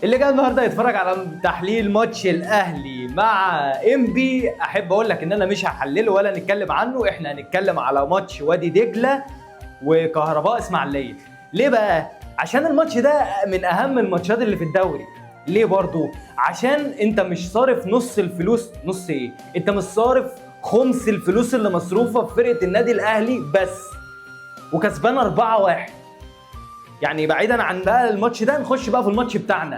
اللي جاي النهارده يتفرج على تحليل ماتش الاهلي مع انبي، احب اقول لك ان انا مش هحلله ولا نتكلم عنه. احنا هنتكلم على ماتش وادي دجله وكهرباء اسماعيليه. ليه بقى؟ عشان الماتش ده من اهم الماتشات اللي في الدوري. ليه برضو؟ عشان انت مش صارف نص الفلوس، نص ايه؟ انت مش صارف خمس الفلوس اللي مصروفه في فرقه النادي الاهلي بس، وكسبان 4-1. يعني بعيدا عن بقى الماتش ده، نخش بقى في الماتش بتاعنا.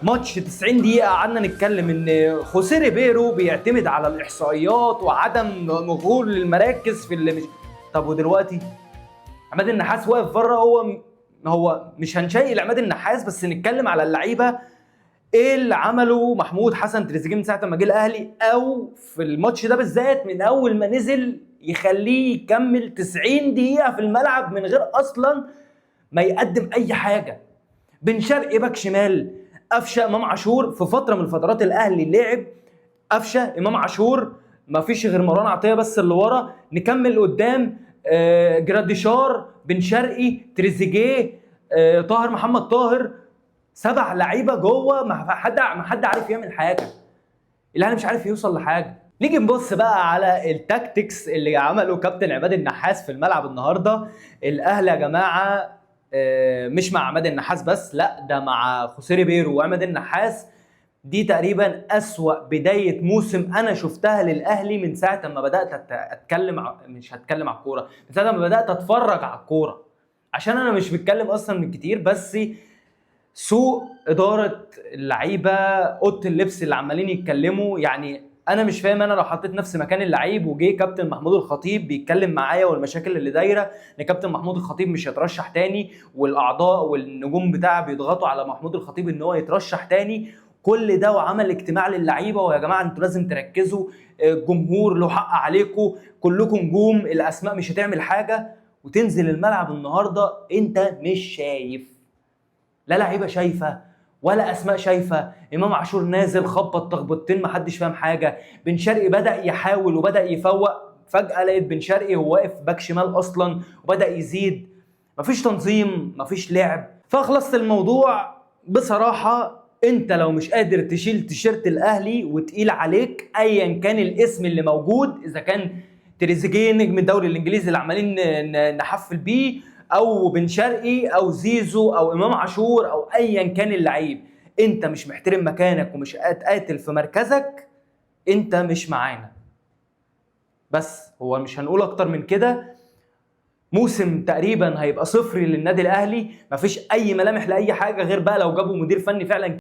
ماتش 90 دقيقة قعدنا نتكلم ان خوسيه ريبيرو بيعتمد على الاحصائيات وعدم نزول للمراكز في اللي مش. طب ودلوقتي عماد النحاس واقف بره، هو مش هنشيل عماد النحاس، بس نتكلم على اللعيبة. ايه اللي عمله محمود حسن تريزيجيه من ساعة ما جه الاهلي، او في الماتش ده بالذات من اول ما نزل، يخليه يكمل 90 دقيقة في الملعب من غير اصلا ما يقدم اي حاجه؟ بن شرقي باك شمال، قفشه، امام عاشور. في فترة من الفترات الاهلي لعب قفشه، امام عاشور، ما فيش غير مروان عطية بس اللي ورا. نكمل قدام، جراديشار، بن شرقي، تريزيجيه، طاهر محمد طاهر، 7 لعيبة جوه، ما حد عارف يعمل حاجة. الاهلي مش عارف يوصل لحاجة. نيجي نبص بقى على ال tactics اللي عمله كابتن عماد النحاس في الملعب النهارده. الاهلي يا جماعة مش مع عماد النحاس بس، لا ده مع خوسيه ريبيرو وعماد النحاس. دي تقريبا أسوأ بداية موسم أنا شفتها للأهلي من ساعة ما بدأت أتكلم مش هتكلم على الكورة، من ساعة ما بدأت أتفرج على الكورة، عشان أنا مش بتكلم أصلا من كتير. بس سوء إدارة اللعيبة، أوضة اللبس اللي عمالين يتكلموا، يعني أنا مش فاهم. أنا لو حطيت نفسي مكان اللعيب وجه كابتن محمود الخطيب بيتكلم معايا والمشاكل اللي دايرة إن كابتن محمود الخطيب مش هيترشح تاني، والأعضاء والنجوم بتاعه بيضغطوا على محمود الخطيب إن هو يترشح تاني، كل ده وعمل اجتماع للعيبة ويا جماعة انتوا لازم تركزوا، الجمهور له حق عليكم، كلكم نجوم، الاسماء مش هتعمل حاجة، وتنزل الملعب النهارده انت مش شايف، لا لعيبة شايفه ولا اسماء شايفه. امام عاشور نازل خبط تخبطتين محدش فاهم حاجة. بن شرقي بدا يحاول وبدا يفوق، فجاة لقيت بن شرقي هو واقف باك شمال اصلا وبدا يزيد. مفيش تنظيم، مفيش لعب. فخلصت الموضوع بصراحة، انت لو مش قادر تشيل تيشيرت الاهلي وتقيل عليك ايا كان الاسم اللي موجود، اذا كان تريزيجيه نجم الدوري الانجليزي اللي عمالين نحفل بيه، او بن شرقي، او زيزو، او امام عاشور، او ايا كان اللعيب، انت مش محترم مكانك ومش قاتل في مركزك، انت مش معانا. بس هو مش هنقول اكتر من كده. موسم تقريبا هيبقى صفري للنادي الاهلي، مفيش اي ملامح لاي حاجة، غير بقى لو جابوا مدير فني فعلا.